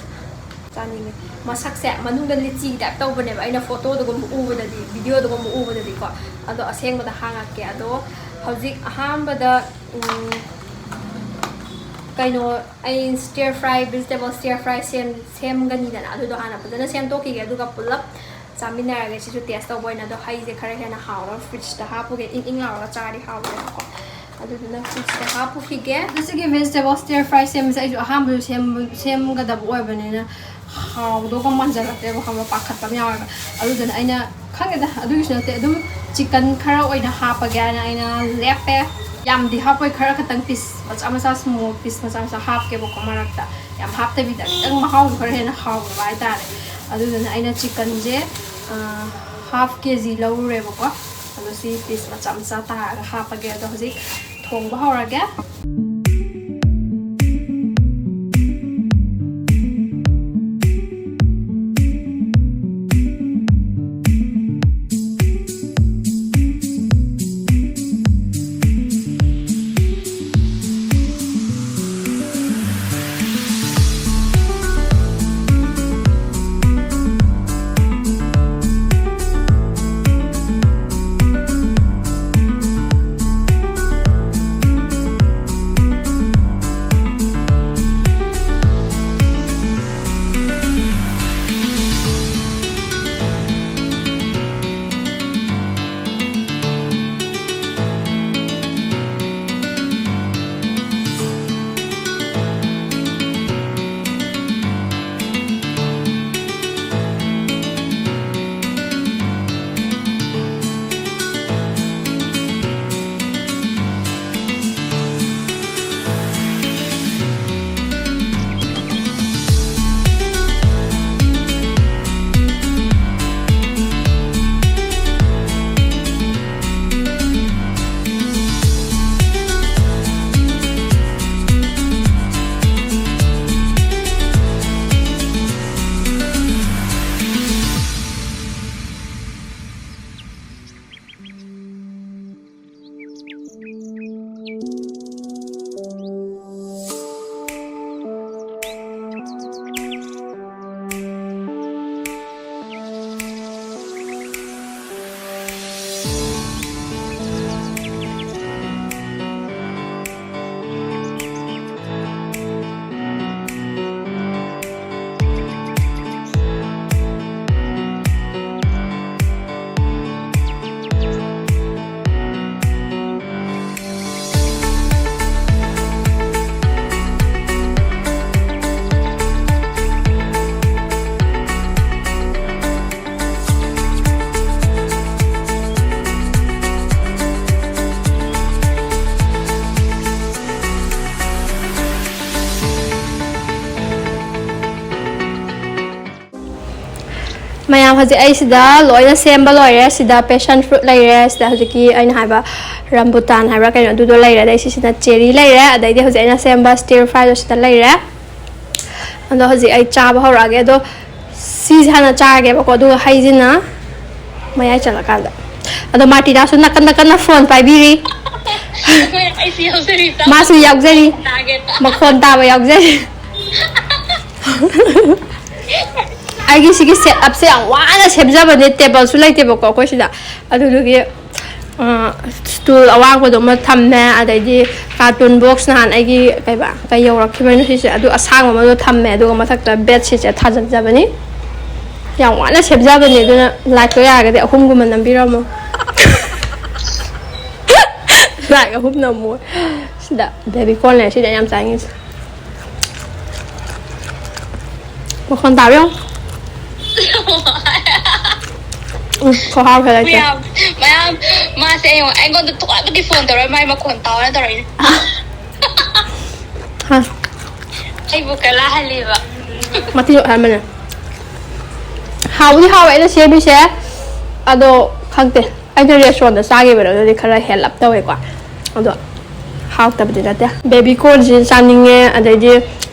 ꯆꯥꯅꯤꯡꯉꯦ꯫ ꯃꯁꯛꯁꯦ ꯃꯅꯨꯡꯗ ꯂꯤꯆꯤꯒꯤ ꯇꯥꯏꯞ ꯇꯧꯕꯅꯦꯕ, ꯑꯩꯅ ꯐꯣꯇꯣꯗꯒꯨꯝꯕ ꯎꯕꯗꯗꯤ, ꯚꯤꯗꯤꯑꯣꯗꯒꯨꯝꯕ ꯎꯕꯗꯗꯤꯀꯣ꯫ ꯑꯗꯣ ꯑꯁꯦꯡꯕꯗ ꯍꯥꯡꯉꯛꯀꯦ꯫ ꯑꯗꯣ ꯍꯧꯖꯤꯛ ꯑꯍꯥꯟꯕꯗ, ꯎꯝ, ꯀꯩꯅꯣ, ꯑꯩ stir fry, vegetable stir fry ꯁꯦꯝ-, ꯁꯦꯝꯒꯅꯤꯗꯅ, ꯑꯗꯨꯗꯣ ꯍꯥꯟꯅ ꯐꯖꯅ ꯁꯦꯝꯗꯣꯛꯈꯤꯒꯦ, ꯑꯗꯨꯒ ꯄꯨꯂꯞ ꯆꯥꯃꯤꯟꯅꯔꯒꯦ꯫ ꯁꯤꯁꯨ ꯇꯦꯁ ꯇꯧꯕ ꯑꯣꯏꯅ꯫ ꯑꯗꯣ ꯍꯩꯁꯦ ꯈꯔ ꯍꯦꯟꯅ ꯍꯥꯎꯅꯕ ꯐ꯭ꯔꯤꯖꯇ ꯍꯥꯞꯄꯨꯒꯦ, ꯏꯪ ꯏꯪ ꯂꯥꯎꯔꯒ ꯆꯥꯔꯗꯤ ꯍꯥꯎꯋꯦꯕꯀꯣ꯫ ꯑꯗꯨꯗꯨꯅ ꯐ꯭ꯔꯤꯖꯇ ꯍꯥꯞꯄꯨꯈꯤꯒꯦ꯫ ꯑꯗꯣ ꯁꯤꯒꯤ vegetable stir fry ꯁꯦꯝꯕꯁꯦ ꯑꯩꯁꯨ ꯑꯍꯥꯟꯕꯁꯨ ꯁꯦꯝꯕ-, ꯁꯦꯝꯒꯗꯕ ꯑꯣꯏꯕꯅꯤꯅ ꯍꯥꯎꯗꯧꯒ ꯃꯥꯟꯖꯜꯂꯛꯇꯦꯕ, ꯈꯪꯕ꯭ꯔꯥ? ꯄꯥꯈꯠꯄ ꯑꯃ ꯌꯥꯎꯋꯦꯕ꯫ ꯑꯗꯨꯗꯨꯅ ꯑꯩꯅ, ꯈꯪꯗꯦꯗ, ꯑꯗꯨꯒꯤꯁꯨ ꯅꯠꯇꯦ, ꯑꯗꯨꯝ ꯆꯤꯛꯀꯟ ꯈꯔ ꯑꯣꯏꯅ ꯍꯥꯞꯄꯒꯦ ꯍꯥꯏꯅ ꯑꯩꯅ ꯂꯦꯞꯄꯦ꯫ ꯌꯥꯝꯗꯤ ꯍꯥꯞꯄꯣꯏ, ꯈꯔ ꯈꯛꯇꯪ ꯄꯤꯁ ꯃꯆꯥ ꯃꯆꯥ, ꯁ꯭ꯃꯣꯜ ꯄꯤꯁ ꯃꯆꯥ ꯃꯆꯥ ꯍꯥꯞꯀꯦꯕꯀꯣ ꯃꯔꯛꯇ꯫ ꯌꯥꯝ ꯍꯥꯞꯇꯕꯤꯗ ꯈꯤꯇꯪ ꯃꯍꯥꯎꯗꯣ ꯈꯔ ꯍꯦꯟꯅ ꯍꯥꯎꯅꯕ ꯍꯥꯏꯇꯥꯔꯦ꯫ ꯑꯗꯨꯗꯨꯅ ꯑꯩꯅ ꯆꯤꯛꯀꯟꯁꯦ, ꯑ, ꯍꯥꯐ ꯀꯦ ꯖꯤ ꯂꯧꯔꯨꯔꯦꯕꯀꯣ꯫ ꯑꯗꯣ ꯁꯤ ꯄꯤꯁ ꯃꯆꯥ ꯃꯆꯥ ꯇꯥꯔꯒ ꯍꯥꯞꯄꯒꯦ꯫ ꯑꯗꯣ ꯍꯧꯖꯤꯛ ꯊꯣꯡꯕ ꯍꯧꯔꯒꯦ꯫ ꯃꯌꯥꯝ, ꯍꯧꯖꯤꯛ ꯑꯩ ꯁꯤꯗ ꯂꯣꯏꯅ ꯁꯦꯝꯕ ꯂꯣꯏꯔꯦ꯫ ꯁꯤꯗ passion fruit ꯂꯩꯔꯦ, ꯁꯤꯗ ꯍꯧꯖꯤꯛꯀꯤ ꯑꯩꯅ ꯍꯥꯏꯕ ꯔꯝꯕꯨꯇꯥꯟ ꯍꯥꯏꯕ꯭ꯔꯥ ꯀꯩꯅꯣ, ꯑꯗꯨꯗꯣ ꯂꯩꯔꯦ, ꯑꯗꯩ ꯁꯤꯁꯤꯅ cherry ꯂꯩꯔꯦ, ꯑꯗꯩꯗꯤ ꯍꯧꯖꯤꯛ ꯑꯩꯅ ꯁꯦꯝꯕ stir fry ꯗꯣ ꯁꯤꯗ ꯂꯩꯔꯦ꯫ ꯑꯗꯣ ꯍꯧꯖꯤꯛ ꯑꯩ ꯆꯥꯕ ꯍꯧꯔꯛꯑꯒꯦ꯫ ꯑꯗꯣ ꯁꯤꯁꯦ ꯍꯥꯟꯅ ꯆꯥꯔꯒꯦꯕꯀꯣ, ꯑꯗꯨꯒ ꯍꯩꯁꯤꯅ ꯃꯌꯥꯏ ꯆꯠꯂꯀꯥꯟꯗ꯫ ꯑꯗꯣ ꯃꯥꯔꯇꯤꯅꯥꯁꯨ ꯅꯥꯀꯟ ꯅꯥꯀꯟꯅ phone ꯄꯥꯏꯕꯤꯔꯤ꯫ ꯑꯩꯁꯨ ꯌꯥꯎꯖꯔꯤ꯫ ꯃꯥꯁꯨ ꯌꯥꯎꯖꯔꯤ꯫ ꯇꯥꯒꯦ꯫ ꯃꯈꯣꯟ ꯇꯥꯕ ꯌꯥꯎꯖꯔꯤ꯫ ꯑꯩꯒꯤ ꯁꯤꯒꯤ set up ꯁꯦ ꯌꯥꯝ ꯋꯥꯅ ꯁꯦꯝꯖꯕꯅꯦ, table ꯁꯨ ꯂꯩꯇꯦꯕꯀꯣ ꯑꯩꯈꯣꯏ ꯁꯤꯗ꯫ ꯑꯗꯨꯗꯨꯒꯤ stool ꯑꯋꯥꯡꯕꯗꯨꯃ ꯊꯝꯃꯦ, ꯑꯗꯩꯗꯤ carton box, ꯅꯍꯥꯟ ꯑꯩꯒꯤ ꯀꯩꯕ ꯀꯩ ꯌꯧꯔꯛꯈꯤꯕꯅꯣ ꯁꯤꯁꯦ, ꯑꯗꯨ ꯑꯁꯥꯡꯕ ꯑꯃꯗꯣ ꯊꯝꯃꯦ, ꯑꯗꯨꯒ ꯃꯊꯛꯇ bed sheet ꯁꯦ ꯊꯥꯖꯤꯟꯖꯕꯅꯤ꯫ ꯌꯥꯝ ꯋꯥꯅ ꯁꯦꯝꯖꯕꯅꯦ, ꯑꯗꯨꯅ like ꯇꯣ ꯌꯥꯔꯒꯗꯤ ꯑꯍꯨꯝꯒꯨꯝꯕ ꯅꯝꯕꯤꯔꯝꯃꯣ꯫ Like ꯑꯍꯨꯝ ꯅꯝꯃꯣ꯫ ꯁꯤꯗ baby corn ꯂꯩꯔꯦ, ꯁꯤꯗ ꯌꯥꯝ ꯆꯥꯅꯤꯡꯉꯤꯁꯦ꯫ ꯃꯈꯣꯟ ꯇꯥꯕ꯭ꯔꯥ ꯌꯦꯡꯉꯣ꯫ ꯎꯝ, ꯈꯨꯍꯥꯎ ꯈꯔ ꯂꯩꯇꯦ꯫ ꯃꯌꯥꯝ, ꯃꯌꯥꯝ, ꯃꯥꯁꯦ ꯑꯩꯉꯣꯟ-, ꯑꯩꯉꯣꯟꯗ ꯊꯣꯛꯂꯛꯄꯒꯤ phone ꯇꯧꯔ ꯃꯥꯏ ꯃꯈꯣꯟ ꯇꯥꯎꯅ ꯇꯧꯔꯛꯏꯅꯦ꯫ ꯍꯥ꯫ ꯑꯩꯕꯨ ꯀꯂꯥꯍꯜꯂꯤꯕ꯫ ꯃꯇꯤꯛ ꯍꯥꯏꯕꯅꯦ꯫ ꯍꯥꯎꯕꯨꯗꯤ ꯍꯥꯎꯋꯦ ꯑꯩꯅ ꯁꯦꯝꯃꯤꯁꯦ, ꯑꯗꯣ ꯈꯪꯗꯦ꯫ ꯑꯩꯅ restaurant ꯇ ꯆꯥꯈꯤꯕꯗꯣ ꯑꯗꯨꯗꯤ ꯈꯔ ꯍꯦꯜꯂꯞ ꯇꯧꯋꯦꯀꯣ꯫ ꯑꯗꯣ ꯍꯥꯎꯇꯕꯗꯤ ꯅꯠꯇꯦ꯫ Baby corn ꯁꯤ ꯆꯥꯅꯤꯡꯉꯦ, ꯑꯗꯩꯗꯤ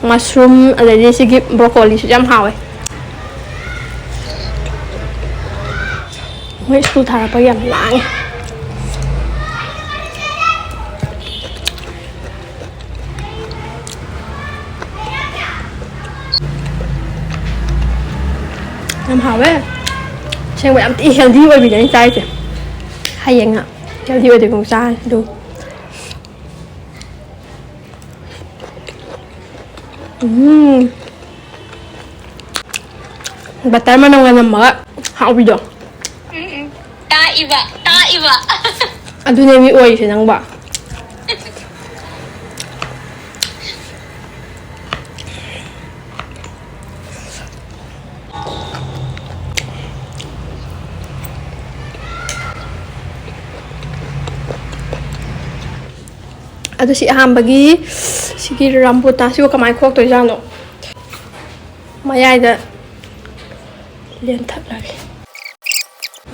mushroom, ꯑꯗꯩꯗꯤ ꯁꯤꯒꯤ broccoli ꯁꯤꯁꯨ ꯌꯥꯝ ꯍꯥꯎꯋꯦ꯫ ꯃꯣꯏ school ꯊꯥꯔꯛꯄꯒꯤ ꯌꯥꯝ ꯂꯥꯡꯉꯦ꯫ ꯌꯥꯝ ꯍꯥꯎꯋꯦ꯫ ꯑꯁꯦꯡꯕ ꯌꯥꯝ ꯊꯤ healthy ꯑꯣꯏꯕꯤꯅꯦ ꯑꯩꯅ ꯆꯥꯔꯤꯁꯦ꯫ ꯍꯌꯦꯡꯅ healthy ꯑꯣꯏꯗꯣꯏꯕ ꯆꯥꯔꯅꯤ ꯑꯗꯨ꯫ ꯎꯝ꯫ Butter ꯃꯅꯝꯒ ꯅꯝꯃꯒ ꯍꯥꯎꯕꯤꯗꯣ꯫ ꯎꯝ, ꯎꯝ꯫ ꯇꯥꯛꯏꯕ, ꯇꯥꯛꯏꯕ꯫ ꯑꯗꯨꯅꯦ ꯃꯤ ꯑꯣꯏꯔꯤꯁꯦ ꯅꯪꯕꯣ꯫ ꯑꯗꯣ ꯁꯤ ꯑꯍꯥꯟꯕꯒꯤ ꯁꯤꯒꯤ rambutan ꯁꯤꯕꯨ ꯀꯃꯥꯏꯅ ꯈꯣꯛꯇꯣꯏꯖꯥꯠꯅꯣ? ꯃꯌꯥꯏꯗ ꯂꯦꯟꯊꯠꯂꯒꯦ꯫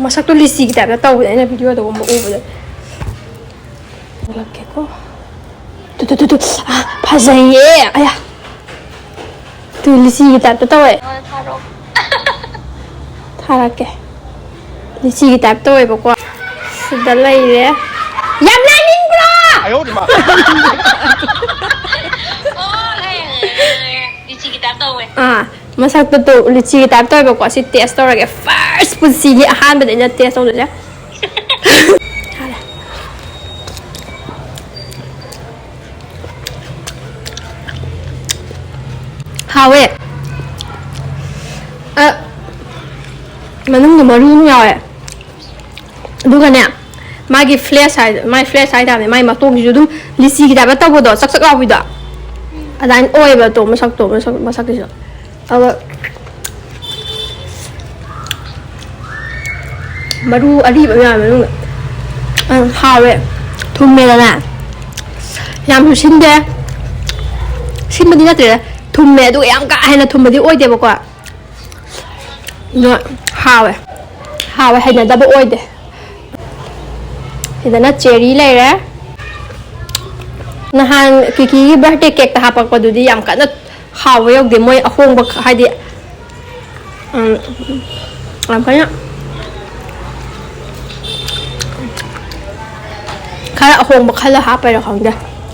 ꯃꯁꯛꯇꯣ ꯂꯤꯆꯤꯒꯤ ꯇꯥꯏꯞꯇ ꯇꯧꯕꯅꯦ ꯑꯩꯅ ꯚꯤꯗꯤꯑꯣꯗꯒꯨꯝꯕ ꯎꯕꯗ꯫ ꯎꯠꯂꯛꯀꯦꯀꯣ꯫ ꯇꯨ, ꯇꯨ, ꯇꯨ, ꯇꯨ꯫ ꯑꯥ, ꯐꯖꯩꯌꯦ꯫ ꯑꯌꯥ꯫ ꯇꯨ, ꯂꯤꯆꯤꯒꯤ ꯇꯥꯏꯞꯇ ꯇꯧꯋꯦ꯫ ꯊꯥꯔꯛꯀꯦ꯫ ꯂꯤꯆꯤꯒꯤ ꯇꯥꯏꯞ ꯇꯧꯋꯦꯕꯀꯣ꯫ ꯁꯤꯗ ꯂꯩꯔꯦ꯫ ꯌꯥꯝ ꯂꯥꯏꯅꯤꯡꯕ꯭ꯔꯣ? ꯂꯤꯆꯤꯒꯤ ꯇꯥꯏꯞ ꯇꯧꯋꯦ꯫ ꯑꯥ, ꯃꯁꯛꯇꯨ ꯇꯨ ꯂꯤꯆꯤꯒꯤ ꯇꯥꯏꯞ ꯇꯧꯋꯦꯕꯀꯣ꯫ ꯁꯤ ꯇꯦꯁ ꯇꯧꯔꯒꯦ꯫ ꯐꯥꯔꯁ ꯄꯨꯟꯁꯤꯒꯤ ꯑꯍꯥꯟꯕꯗ ꯑꯩꯅ ꯇꯦꯁ ꯇꯧꯗꯣꯏꯁꯦ꯫ ꯍꯥꯎꯋꯦ꯫ ꯑ, ꯃꯅꯨꯡꯗ ꯃꯔꯨ ꯑꯃ ꯌꯥꯎꯋꯦ꯫ ꯑꯗꯨꯒꯅꯦ, ꯃꯥꯒꯤ ꯐ꯭ꯂꯦꯁ ꯍꯥꯏ-, ꯃꯥꯏ ꯐ꯭ꯂꯦꯁ ꯍꯥꯏꯇꯥꯔꯦ, ꯃꯥꯏ ꯃꯇꯣꯡꯁꯤꯁꯨ ꯑꯗꯨꯝ ꯂꯤꯆꯤꯒꯤ ꯇꯥꯏꯞꯇ ꯇꯧꯕꯗꯣ, ꯆꯛ ꯆꯛ ꯂꯥꯎꯕꯤꯗꯣ꯫ ꯑꯗꯨꯃꯥꯏꯅ ꯑꯣꯏꯌꯦꯕ ꯇꯣ, ꯃꯁꯛꯇꯣ, ꯃꯁꯛ, ꯃꯁꯛꯀꯤꯁꯨ꯫ ꯑꯗꯨꯒ ꯃꯔꯨ ꯑꯔꯤꯕ ꯃꯌꯥꯝ ꯃꯅꯨꯡꯗ꯫ ꯑꯪ, ꯍꯥꯎꯋꯦ꯫ ꯊꯨꯝꯃꯦꯗꯅ꯫ ꯌꯥꯝꯁꯨ ꯁꯤꯟꯗꯦ꯫ ꯁꯤꯟꯕꯗꯤ ꯅꯠꯇ꯭ꯔꯦꯗ꯫ ꯊꯨꯝꯃꯦ, ꯑꯗꯨꯒ ꯌꯥꯝ ꯀꯥ ꯍꯦꯟꯅ ꯊꯨꯝꯕꯗꯤ ꯑꯣꯏꯗꯦꯕꯀꯣ꯫ ꯑꯗꯣ ꯍꯥꯎꯋꯦ꯫ ꯍꯥꯎꯋꯦ, ꯍꯩꯅꯗꯕ ꯑꯣꯏꯗꯦ꯫ ꯁꯤꯗꯅ ꯆꯦꯔꯤ ꯂꯩꯔꯦ꯫ ꯅꯍꯥꯟ ꯀꯤꯀꯤꯒꯤ ꯕꯥꯔꯗꯦ ꯀꯦꯛꯇ ꯍꯥꯄꯛꯄꯗꯨꯗꯤ ꯌꯥꯝ ꯀꯟꯅ ꯍꯥꯎꯕ ꯌꯧꯗꯦ꯫ ꯃꯣꯏ ꯑꯍꯣꯡꯕ ꯈ-, ꯍꯥꯏꯗꯤ, ꯎꯝ, ꯌꯥꯝ ꯀꯟꯅ ꯈꯔ ꯑꯍꯣꯡꯕ ꯈꯜꯂ ꯍꯥꯞꯄꯩꯔꯥ ꯈꯪꯗꯦ꯫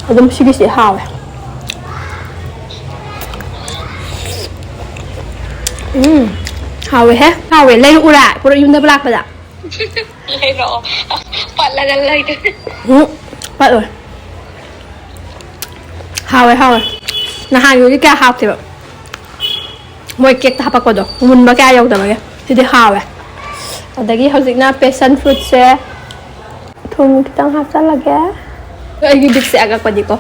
ꯑꯗꯨꯝ ꯁꯤꯒꯤꯁꯤ ꯍꯥꯎꯋꯦ꯫ ꯎꯝ, ꯍꯥꯎꯋꯦꯍꯦ꯫ ꯍꯥꯎꯋꯦ꯫ ꯂꯩꯔꯛꯎꯔꯥ? ꯄꯨꯔꯛ ꯌꯨꯝꯗ ꯂꯥꯛꯄꯗ꯫ ꯂꯩꯔꯛꯑꯣ꯫ ꯄꯠꯂꯒ ꯂꯩꯗꯣꯏꯅꯦ꯫ ꯎꯝ, ꯄꯠꯂꯣꯏ꯫ ꯍꯥꯎꯋꯦ, ꯍꯥꯎꯋꯦ꯫ ꯅꯍꯥꯟꯒꯤꯗꯨꯗꯤ ꯀꯌꯥ ꯍꯥꯎꯇꯦꯕ꯫ ꯃꯣꯏ ꯀꯦꯛꯇ ꯍꯥꯄꯛꯄꯗꯣ ꯃꯨꯟꯕ ꯀꯌꯥ ꯌꯧꯗꯕꯒꯤ꯫ ꯁꯤꯗꯤ ꯍꯥꯎꯋꯦ꯫ ꯑꯗꯒꯤ ꯍꯧꯖꯤꯛꯅ ꯄꯦꯁꯟ ꯐ꯭ꯔꯨꯠꯁꯦ ꯊꯨꯝ ꯈꯤꯇꯪ ꯍꯥꯞꯆꯜꯂꯒꯦ꯫ ꯑꯩꯒꯤ ꯕꯤꯛꯁꯦ ꯑꯀꯛꯄꯅꯤꯀꯣ꯫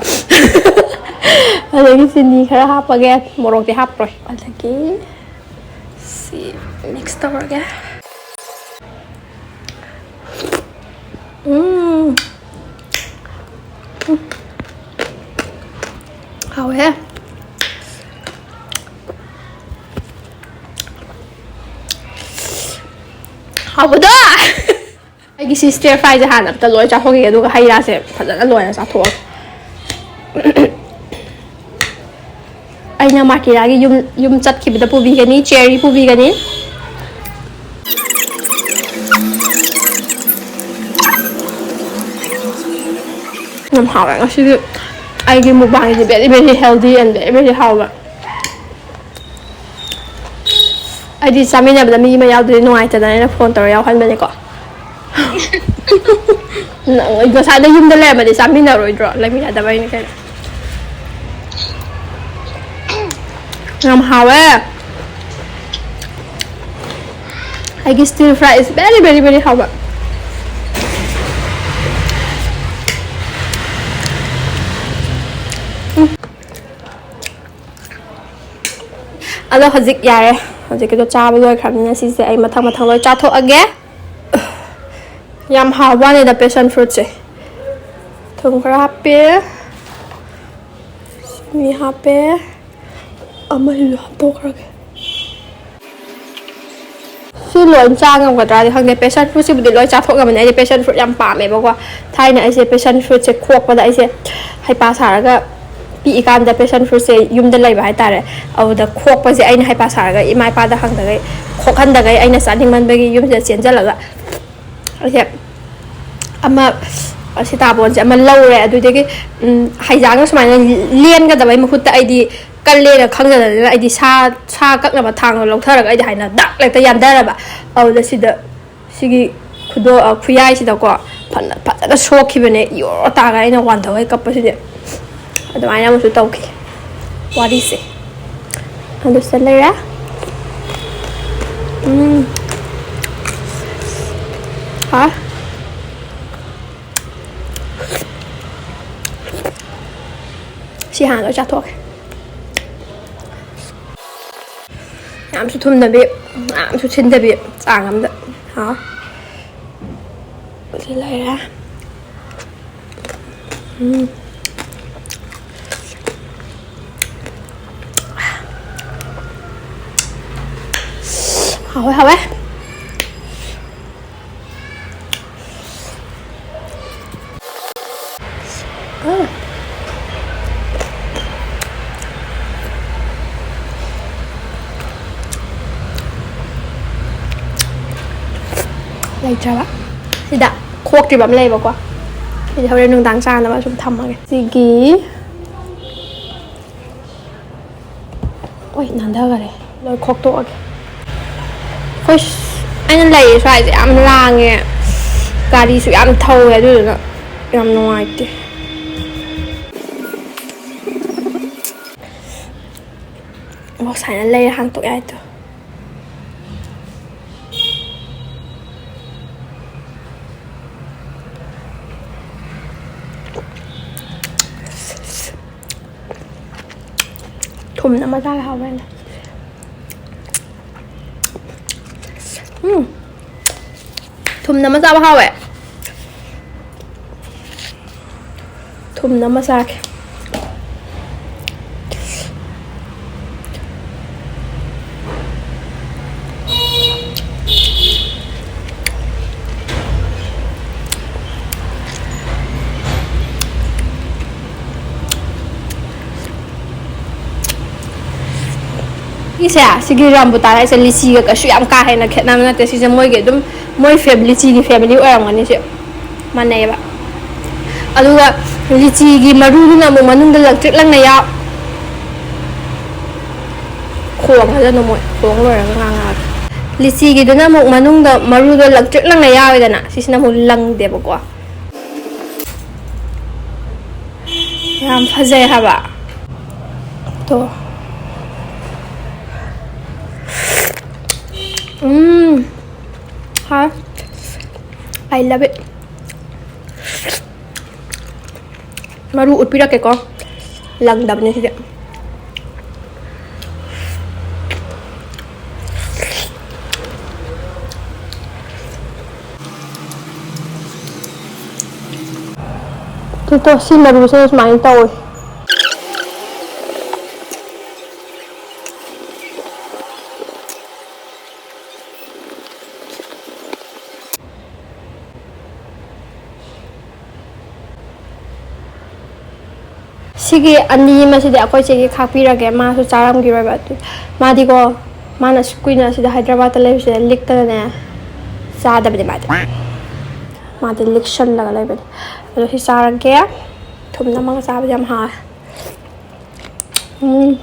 ꯑꯗꯒꯤ ꯆꯤꯅꯤ ꯈꯔ ꯍꯥꯞꯄꯒꯦ, ꯃꯣꯔꯣꯛꯇꯤ ꯍꯥꯞꯄꯔꯣꯏ꯫ ꯑꯗꯒꯤ ꯁꯤ ꯃꯤꯛꯁ ꯇꯧꯔꯒꯦ꯫ ꯎꯝ꯫ ꯎꯝ꯫ ꯍꯥꯎꯋꯦꯍꯦ꯫ ꯍꯥꯎꯕꯗꯣ! ꯑꯩꯒꯤ ꯁꯤ stir fry ꯁꯦ ꯍꯥꯟꯅ ꯑꯝꯇ ꯂꯣꯏ ꯆꯥꯊꯣꯛꯈꯤꯒꯦ, ꯑꯗꯨꯒ ꯍꯩ ꯔꯥꯁꯦ ꯐꯖꯅ ꯂꯣꯏꯅ ꯆꯥꯊꯣꯛꯑꯒꯦ꯫ ꯑꯩꯅ ꯃꯥꯀꯤꯔꯥꯒꯤ ꯌꯨꯝ, ꯌꯨꯝ ꯆꯠꯈꯤꯕꯗ ꯄꯨꯕꯤꯒꯅꯤ, cherry ꯄꯨꯕꯤꯒꯅꯤ꯫ ꯌꯥꯝ ꯍꯥꯎꯋꯦ ꯉꯁꯤꯗꯤ꯫ ꯑꯩꯒꯤ mukbang say very, very healthy and very, very ꯍꯥꯎꯕ꯫ ꯑꯩꯗꯤ ꯆꯥꯃꯤꯟꯅꯕꯗ ꯃꯤ ꯑꯃ ꯌꯥꯎꯗ꯭ꯔꯗꯤ ꯅꯨꯡꯉꯥꯏꯇꯗꯅ ꯑꯩꯅ phone ꯇꯧꯔ ꯌꯥꯎꯍꯟꯕꯅꯤꯀꯣ꯫ ꯅꯪ ꯉꯁꯥꯏꯗ ꯌꯨꯝꯗ ꯂꯩꯔꯝꯃꯗꯤ ꯆꯥꯃꯤꯟꯅꯔꯣꯏꯗ꯭ꯔꯣ? ꯂꯩꯃꯤꯟꯅꯗꯕꯩꯅꯤ ꯀꯩꯅꯣ꯫ ꯌꯥꯝ ꯍꯥꯎꯋꯦ꯫ ꯑꯩꯒꯤ stir fry is very, very, very ꯍꯥꯎꯕ꯫ ꯎꯝ꯫ ꯑꯗꯣ ꯍꯧꯖꯤꯛ ꯌꯥꯔꯦ꯫ ꯍꯧꯖꯤꯛꯀꯤꯗꯣ ꯆꯥꯕ ꯂꯣꯏꯈ꯭ꯔꯕꯅꯤꯅ ꯁꯤꯁꯦ ꯑꯩ ꯃꯊꯪ ꯃꯊꯪ ꯂꯣꯏ ꯆꯥꯊꯣꯛꯑꯒꯦ꯫ ꯌꯥꯝ ꯍꯥꯎꯕ ꯋꯥꯅꯤꯗ passion fruit ꯁꯦ꯫ ꯊꯨꯝ ꯈꯔ ꯍꯥꯞꯄꯦ꯫ ꯆꯤꯅꯤ ꯍꯥꯞꯄꯦ꯫ ꯑꯃꯁꯤꯁꯨ ꯍꯥꯞꯇꯣꯛꯈ꯭ꯔꯒꯦ꯫ ꯁꯤ ꯂꯣꯏ ꯆꯥ ꯉꯝꯒꯗ꯭ꯔꯥꯗꯤ ꯈꯪꯗꯦ꯫ Passion fruit ꯁꯤꯕꯨꯗꯤ ꯂꯣꯏ ꯆꯥꯊꯣꯛ ꯉꯝꯃꯅꯤ꯫ ꯑꯩꯗꯤ passion fruit ꯌꯥꯝ ꯄꯥꯝꯃꯦꯕꯀꯣ꯫ ꯊꯥꯏꯅ ꯑꯩꯁꯦ passion fruit ꯁꯦ ꯈꯣꯛꯄꯗ ꯑꯩꯁꯦ ꯍꯩꯄꯥ ꯁꯥꯔꯒ, ꯄꯤꯛꯏꯀꯥꯟꯗ passion fruit ꯁꯦ ꯌꯨꯝꯗ ꯂꯩꯕ ꯍꯥꯏꯇꯥꯔꯦ꯫ ꯑꯗꯨꯗ ꯈꯣꯛꯄꯁꯦ ꯑꯩꯅ ꯍꯩꯄꯥ ꯁꯥꯔꯒ ꯏꯃꯥ ꯏꯄꯥꯗ ꯍꯪꯗꯒꯩ, ꯈꯣꯛꯍꯟꯗꯒꯩ ꯑꯩꯅ ꯆꯥꯅꯤꯡꯃꯟꯕꯒꯤ ꯌꯨꯝꯁꯤꯗ ꯆꯦꯟꯁꯤꯜꯂꯒ ꯑꯩꯁꯦ ꯑꯃ ꯁꯤꯇꯥꯕꯣꯟꯁꯦ ꯑꯃ ꯂꯧꯔꯦ꯫ ꯑꯗꯨꯗꯒꯤ, ꯎꯝ, ꯍꯩꯖꯥꯡꯅ ꯁꯨꯃꯥꯏꯅ ꯂꯦꯟꯒꯗꯕꯩ ꯃꯍꯨꯠꯇ ꯑꯩꯗꯤ ꯀꯜꯂꯦꯅ ꯈꯪꯗꯗꯅ ꯑꯩꯗꯤ ꯁꯥ, ꯁꯥ ꯀꯛꯅꯕ ꯊꯥꯡꯅ ꯂꯧꯊꯔꯒ ꯑꯩꯗꯤ ꯍꯥꯏꯅ ꯗꯛ ꯍꯦꯛꯇ ꯌꯥꯟꯊꯔꯕ꯫ ꯑꯗꯨꯗ ꯁꯤꯗ ꯁꯤꯒꯤ ꯈꯨꯗꯣ-, ꯑ, ꯈꯨꯌꯥꯏꯁꯤꯗꯀꯣ ꯐꯅ-, ꯐꯖꯅ ꯁꯣꯛꯈꯤꯕꯅꯦ꯫ ꯌꯣꯔ ꯇꯥꯒ ꯑꯩꯅ ꯋꯥꯟꯊꯧꯒꯩ ꯀꯞꯄꯁꯤꯗꯤ꯫ ꯑꯗꯨꯃꯥꯏꯅ ꯑꯃꯁꯨ ꯇꯧꯈꯤ ꯋꯥꯔꯤꯁꯦ꯫ ꯑꯗꯨ ꯁꯤꯗ ꯂꯩꯔꯦ꯫ ꯎꯝ꯫ ꯍꯥ? ꯁꯤ ꯍꯥꯟꯅ ꯂꯣꯏ ꯆꯥꯊꯣꯛꯑꯒꯦ꯫ ꯌꯥꯝꯁꯨ ꯊꯨꯝꯗꯕꯤ, ꯌꯥꯝꯁꯨ ꯁꯤꯟꯗꯕꯤ, ꯆꯥꯡ ꯑꯃꯗ꯫ ꯍꯥꯎ꯫ ꯁꯤ ꯂꯩꯔꯦ꯫ ꯎꯝ꯫ ꯍꯥꯎꯋꯦ, ꯍꯥꯎꯋꯦ꯫ ꯂꯩꯇ꯭ꯔꯕ꯫ ꯁꯤꯗ ꯈꯣꯛꯇ꯭ꯔꯤꯕ ꯑꯃ ꯂꯩꯌꯦꯕꯀꯣ꯫ ꯁꯤꯗꯤ ꯍꯣꯔꯦꯟ ꯅꯨꯡꯗꯥꯡ ꯆꯥꯅꯕ ꯁꯨꯝ ꯊꯝꯃꯒꯦ꯫ ꯁꯤꯒꯤ ꯍꯣꯏ, ꯅꯥꯟꯊꯈꯔꯦ꯫ ꯂꯣꯏ ꯈꯣꯛꯇꯣꯛꯑꯒꯦ꯫ ꯑꯩꯈꯣꯏ ꯁ-, ꯑꯩꯅ ꯂꯩꯔꯤ ꯁ꯭ꯋꯥꯏꯁꯦ ꯌꯥꯝ ꯂꯥꯡꯉꯦ, ꯒꯥꯔꯤꯁꯨ ꯌꯥꯝ ꯊꯧꯋꯦ, ꯑꯗꯨꯗꯨꯅ ꯌꯥꯝ ꯅꯨꯡꯉꯥꯏꯇꯦ꯫ ꯑꯣ, ꯁꯨꯃꯥꯏꯅ ꯂꯩꯔ ꯍꯥꯡꯇꯣꯛ ꯌꯥꯏꯗꯣ꯫ ꯊꯨꯝꯅ ꯃꯆꯥꯒ ꯍꯥꯎꯕ꯭ꯔꯥ ꯌꯦꯡꯒꯦ꯫ ꯎꯝ꯫ ꯊꯨꯝꯅ ꯃꯆꯥꯕ ꯍꯥꯎꯋꯦ꯫ ꯊꯨꯝꯅ ꯃꯆꯥꯒꯦ꯫ ꯁꯤꯁꯦ, ꯁꯤꯒꯤ ꯔꯥꯝꯕꯨꯇꯥꯟ ꯍꯥꯏꯁꯦ ꯂꯤꯆꯤꯒ ꯀꯩꯁꯨ ꯌꯥꯝ ꯀꯥ ꯍꯦꯟꯅ ꯈꯦꯠꯅꯕ ꯅꯠꯇꯦ꯫ ꯁꯤꯁꯦ ꯃꯣꯏꯒꯤ ꯑꯗꯨꯝ, ꯃꯣꯏ ꯐꯦꯃꯤꯂꯤ, ꯂꯤꯆꯤꯒꯤ ꯐꯦꯃꯤꯂꯤ ꯑꯣꯏꯔꯝꯒꯅꯤ ꯁꯤ꯫ ꯃꯥꯟꯅꯩꯌꯦꯕ꯫ ꯑꯗꯨꯒ ꯂꯤꯆꯤꯒꯤ ꯃꯔꯨꯗꯨꯅ ꯑꯃꯨꯛ ꯃꯅꯨꯡꯗ ꯂꯪꯇ꯭ꯔꯤꯛ ꯂꯪꯅ ꯌꯥꯎ-, ꯈꯣꯡꯉꯖꯅꯨ ꯃꯣꯏ, ꯈꯣꯡ ꯂꯣꯏꯔꯒ ꯉꯥꯡꯉꯛꯑꯒꯦ꯫ ꯂꯤꯆꯤꯒꯤꯗꯨꯅ ꯑꯃꯨꯛ ꯃꯅꯨꯡꯗ ꯃꯔꯨꯗꯣ ꯂꯪꯇ꯭ꯔꯤꯛ ꯂꯪꯅ ꯌꯥꯎꯋꯦꯗꯅ, ꯁꯤꯁꯤꯅ ꯑꯃꯨꯛ ꯂꯪꯗꯦꯕꯀꯣ꯫ ꯌꯥꯝ ꯐꯖꯩ ꯍꯥꯏꯕ꯫ ꯇꯣ꯫ ꯎꯝ꯫ ꯍꯥꯎ꯫ I love it꯫ ꯃꯔꯨ ꯎꯠꯄꯤꯔꯛꯀꯦꯀꯣ꯫ ꯂꯪꯗꯕꯅꯦ ꯁꯤꯗꯤ꯫ ꯇꯨ, ꯇꯨ, ꯁꯤ ꯃꯔꯨꯁꯦ ꯁꯨꯃꯥꯏꯅ ꯇꯧꯋꯦ꯫ ꯁꯤꯒꯤ ꯑꯅꯤ ꯑꯃꯁꯤꯗꯤ ꯑꯩꯈꯣꯏ ꯆꯦꯒꯤ ꯈꯥꯛꯄꯤꯔꯒꯦ, ꯃꯥꯁꯨ ꯆꯥꯔꯝꯈꯤꯔꯣꯏꯕ꯫ ꯑꯗꯨ ꯃꯥꯗꯤꯀꯣ, ꯃꯥꯅ ꯑꯁꯨꯛ ꯀꯨꯏꯅ ꯁꯤꯗ ꯍꯥꯏꯗ꯭ꯔꯕꯥꯠꯇ ꯂꯩꯕꯁꯤꯗ ꯂꯤꯛꯇꯅꯅꯦ, ꯆꯥꯗꯕꯅꯦ ꯃꯥꯗꯤ꯫ ꯃꯥꯗꯤ ꯂꯤꯛꯁꯜꯂꯒ ꯂꯩꯕꯅꯦ꯫ ꯑꯗꯣ ꯁꯤ ꯆꯥꯔꯒꯦ꯫ ꯊꯨꯝ ꯅꯝꯃꯒ ꯆꯥꯕꯁꯦ ꯌꯥꯝ ꯍꯥꯎꯋꯦ꯫ ꯎꯝ꯫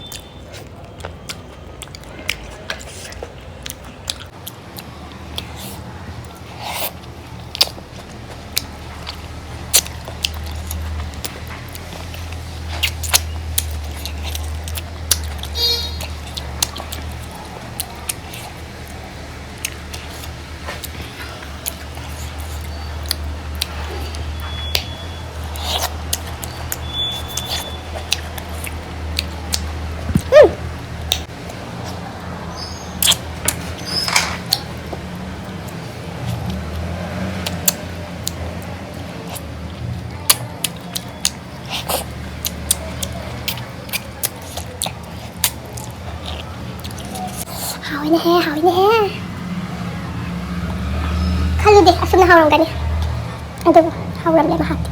ꯍꯥꯎꯋꯤꯅꯦꯍꯦ, ꯍꯥꯎꯋꯤꯅꯦꯍꯦ꯫ ꯈꯜꯂꯨꯗꯦ ꯑꯁꯨꯝꯅ ꯍꯥꯎꯔꯝꯒꯅꯤ꯫ ꯑꯗꯨꯕꯨ ꯍꯥꯎꯔꯝꯃꯦ ꯃꯍꯥꯛꯇꯤ꯫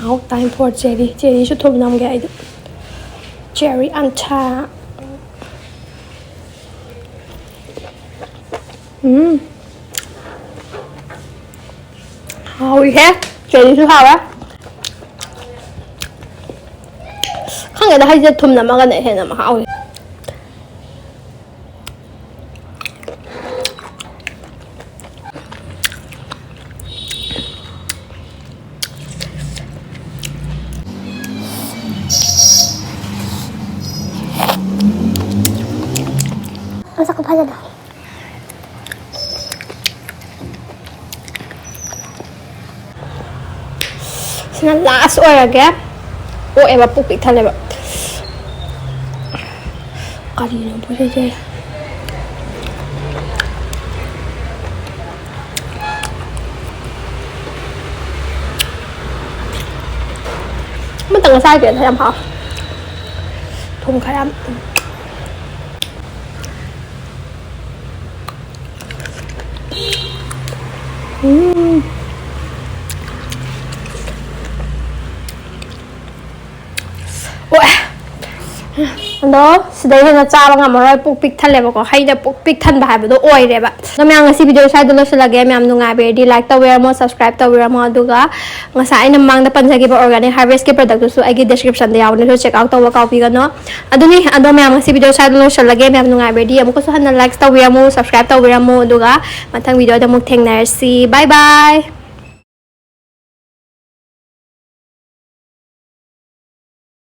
Now time for cherry. ꯆꯦꯔꯤꯁꯨ ꯊꯨꯝ ꯅꯝꯒꯦ ꯑꯩꯗꯤ꯫ ꯆꯦꯔꯤ ꯑꯟꯊꯥ꯫ ꯎꯝ꯫ ꯍꯥꯎꯏꯍꯦ꯫ ꯆꯦꯔꯤꯁꯨ ꯍꯥꯎꯋꯦ꯫ ꯈꯪꯗꯦꯗ, ꯍꯩꯁꯦ ꯊꯨꯝ ꯅꯝꯃꯒꯅ ꯍꯦꯟꯅ ꯃꯍꯥꯎ ꯂꯩ꯫ ꯃꯁꯛ ꯈꯨꯐꯖꯗꯣ꯫ ꯁꯤꯅ last ꯑꯣꯏꯔꯒꯦ꯫ ꯑꯣꯛꯑꯦꯕ, ꯄꯨꯛ ꯄꯤꯛ ꯊꯜꯂꯦꯕ꯫ ꯀꯔꯤꯅꯣ ꯄꯣꯠꯁꯦ? ꯑꯃꯇꯪ ꯆꯥꯒꯦꯗ, ꯌꯥꯝ ꯍꯥꯎ꯫ ꯊꯨꯝ ꯈꯔ ꯌꯥꯝ꯫ ꯎꯝ꯫ ꯑꯣ꯫ ꯑꯗꯣ ꯁꯤꯗꯩ ꯍꯦꯟꯅ ꯆꯥꯕ ꯉꯝꯃꯔꯣꯏ, ꯄꯨꯛ ꯄꯤꯛ ꯊꯜꯂꯦꯕꯀꯣ, ꯍꯩꯅ ꯄꯨꯛ ꯄꯤꯛ ꯊꯟꯕ ꯍꯥꯏꯕꯗꯣ ꯑꯣꯏꯔꯦꯕ꯫ ꯑꯗꯣ ꯃꯌꯥꯝ, ꯉꯁꯤ video ꯁ꯭ꯋꯥꯏꯗ ꯂꯣꯏꯁꯤꯜꯂꯒꯦ꯫ ꯃꯌꯥꯝ ꯅꯨꯡꯉꯥꯏꯕꯤꯔꯗꯤ like ꯇꯧꯕꯤꯔꯝꯃꯣ, subscribe ꯇꯧꯕꯤꯔꯝꯃꯣ, ꯑꯗꯨꯒ ꯉꯁꯥꯏ ꯑꯩꯅ ꯃꯃꯥꯡꯗ ꯄꯟꯖꯈꯤꯕ organic harvest ꯀꯤ product ꯇꯨꯁꯨ ꯑꯩꯒꯤ description ꯗ ꯌꯥꯎꯕꯅꯦ, ꯑꯗꯨ check out ꯇꯧꯕ ꯀꯥꯎꯕꯤꯒꯅꯣ꯫ ꯑꯗꯨꯅꯤ꯫ ꯑꯗꯣ ꯃꯌꯥꯝ, ꯉꯁꯤ video ꯁ꯭ꯋꯥꯏꯗ ꯂꯣꯏꯁꯤꯜꯂꯒꯦ꯫ ꯃꯌꯥꯝ ꯅꯨꯡꯉꯥꯏꯕꯤꯔꯗꯤ ꯑꯃꯨꯛꯀꯁꯨ ꯍꯟꯅ likes ꯇꯧꯕꯤꯔꯝꯃꯨ, subscribe ꯇꯧꯕꯤꯔꯝꯃꯨ, ꯑꯗꯨꯒ ꯃꯊꯪ video ꯗ ꯑꯃꯨꯛ ꯊꯦꯡꯅꯔꯁꯤ꯫ Bye bye꯫